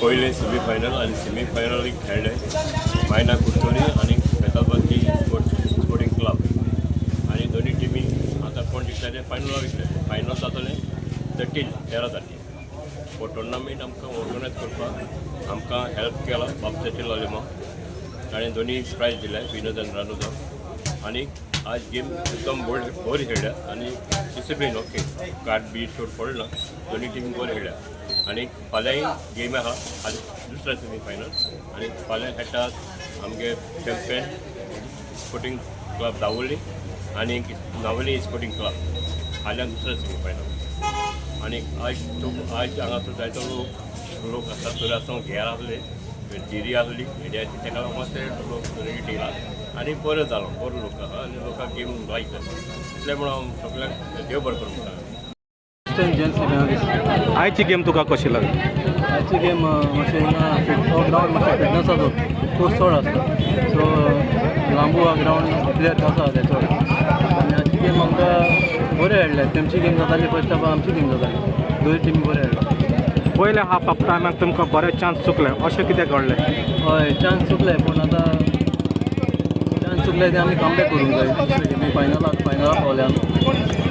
पयले सेमीफायनल आनी सेमीफायनलीक खेळ्ळे मायना कुडचोरी आनी बेतालबाती स्पोर्टिंग क्लब आनी दोनी टिमी आतां कोण जिखले ते फायनलाक वयतले. फायनल जातलें 13 तारखेर. हो टुर्नामेंट आमकां ऑर्गनायज करपाक आमकां हेल्प केला बाब सचीन लालिमा. ताणें दोनी प्रायज दिले विनोद आनी रानोजाक. आनी आज गेम एकदम बरी खेळ्ळ्या आनी डिसिप्लीन ओके, कार्ड बी चड पडना. दोनी टिमी बऱ्यो खेळ्ळ्या आनी फाल्यांय गेम आहा. आनी दुसरो सेमी फायनल आनी फाल्यां खेळटात आमगे चॅम्पियन स्पोर्टिंग क्लब दावोली आनी नावली स्पोर्टिंग क्लब. फाल्यां दुसरो सेमी फायनल. आनी आज आज हांगासर जायतो लोक लोक आसा. थंय आसतना घेर आसले, जिरी आसली हेड्याची, ताका लागून मातशे लोक रेडी येयला आनी बरो जालो. बरो लोक आसा आनी लोकांक गेम लायक जाता. इतलें म्हणून हांव सगळ्यांक देव बरें करूं म्हणटा. जेंट्स सेमीफायनलिस्ट. आयची गेम तुका कशी लागली? आयची गेम मातशें हिंगा हो ग्रावंड मातशें फिटनसाचो कोर्स चड आसता, सो लांबू हा ग्रावंड, प्लेयर खास आसा ते चड. आनी आजची गेम आमकां बरें खेळ्ळे. तेमची गेम जाताली फर्स्ट हाफ, आमची गेम जाताली. दोन टिमी बरें खेळ्ळो. पयल्या हाफ हाफ टायमाक तुमकां बरे चान्स चुकले, अशें कितें घडलें? हय, चान्स चुकले, पूण आतां चान्स चुकले ते आमी कमबॅक करूंक जाय. दुसरे गेमी फायनलाक पावले आमी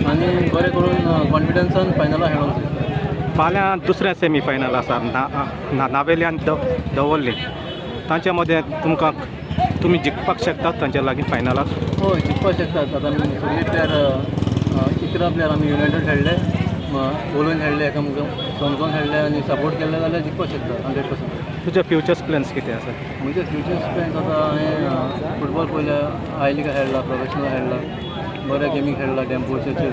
आनी बरें करून कॉन्फिडन्सान फायनलाक खेळोंक जाय. फाल्यां दुसरें सेमी फायनल आसा, ना नावेली आनी दवर्ली. तांच्या मदें तुमकां तुमी जिखपाक शकतात तांच्या लागीं फायनलाक? हय, जिखपाक शकतात. आतां आमी सगळी प्लेयर, 11 प्लेयर आमी युनायटेड खेळ्ळे, उलोवन खेळ्ळे, एकामेकांक समजोन खेळ्ळे आनी सपोर्ट केल्ले जाल्यार जिखपाक शकता 100%. तुजे फ्युचर्स प्लॅन्स कितें आसा? म्हजे फ्युचर्स प्लॅन्स, आतां हांवें फुटबॉल पयले I लिगा खेळ्ळा, प्रोफेशनल खेळ्ळा, बऱ्या गेमी खेळ्ळा टेम्पोचेर.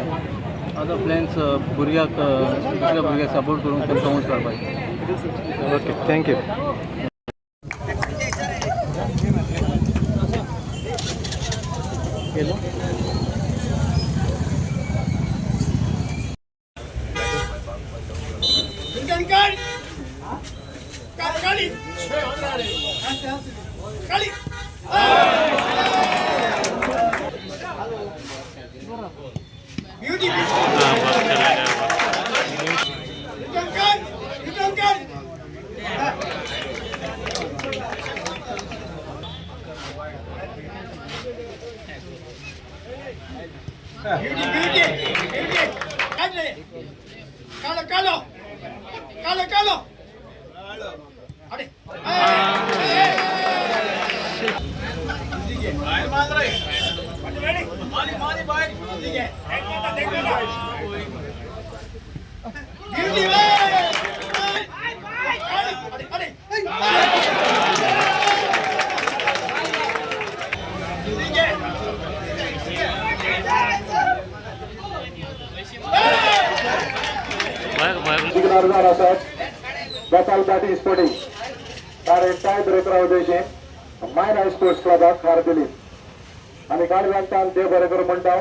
आतां प्लॅन्स भुरग्याक, दुसऱ्या भुरग्याक सपोर्ट करूंक, तांकां वंच काडपाचें. Okay, thank you. जिखणार आसात बेतालभाटी स्पोर्टिंग. ताणें टाय ब्रेकरा उदयचे मायना स्पोर्ट्स क्लबाक हार दिली आनी गाडव्यांतान देव बरें करूं म्हणटा.